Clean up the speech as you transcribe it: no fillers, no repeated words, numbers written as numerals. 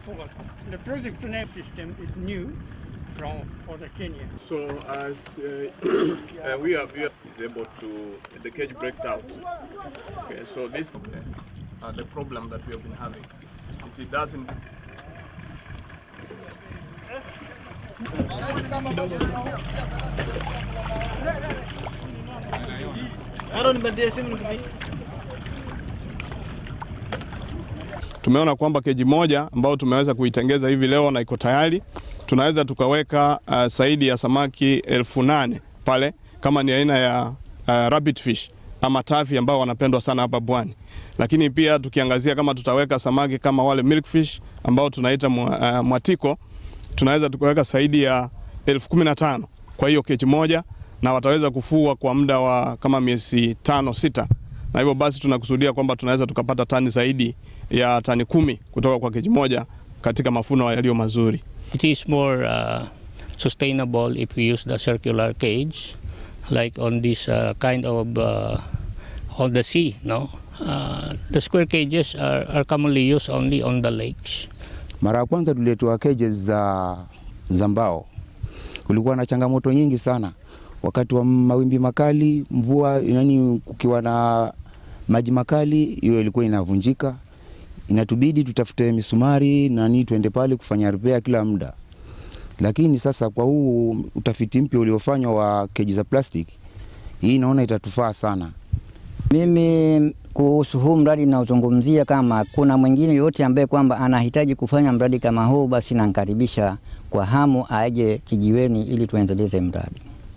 Forgot. The project name system is new from for the Kenya. So as we are is able to, the cage breaks out. Okay, so this the problem that we have been having. It doesn't. Tumeona kwamba keji moja ambayo tumeweza kuitengeza hivi leo na iko tayari, tunaweza tukaweka zaidi ya samaki 8,000 pale, kama ni aina ya rabbit fish ama tafi ambao wanapendwa sana hapa Pwani. Lakini pia tukiangazia kama tutaweka samaki kama wale milkfish ambao tunaita mwatiko, tunaweza tukaweka zaidi ya 15,000 kwa hiyo keji moja, na wataweza kufua kwa muda wa kama miezi 5-6, na hivyo basi tunakusudia kwamba tunaweza tukapata tani zaidi ya tani 10 kutoka kwa keji moja katika mavuno yaliyo mazuri. It is more sustainable if we use the circular cage, like on this kind of on the sea. No, the square cages are commonly used only on the lakes. Mara ya kwanza tuliletewa cages za mbao, kulikuwa na changamoto nyingi sana wakati wa mawimbi makali, mvua, yani kukiwa na maji makali, hiyo ilikuwa inavunjika, inatubidi tutafute misumari nani tuende pale kufanya repair kila muda. Lakini sasa kwa huu utafiti mpya uliofanywa wa keji za plastic, hii naona itatufaa sana. Mimi kuhusu huu mradi naozungumzia, kama kuna mwingine yote ambaye kwamba anahitaji kufanya mradi kama huu, basi namkaribisha kwa hamu aje kijiweni ili tuendeleze mradi.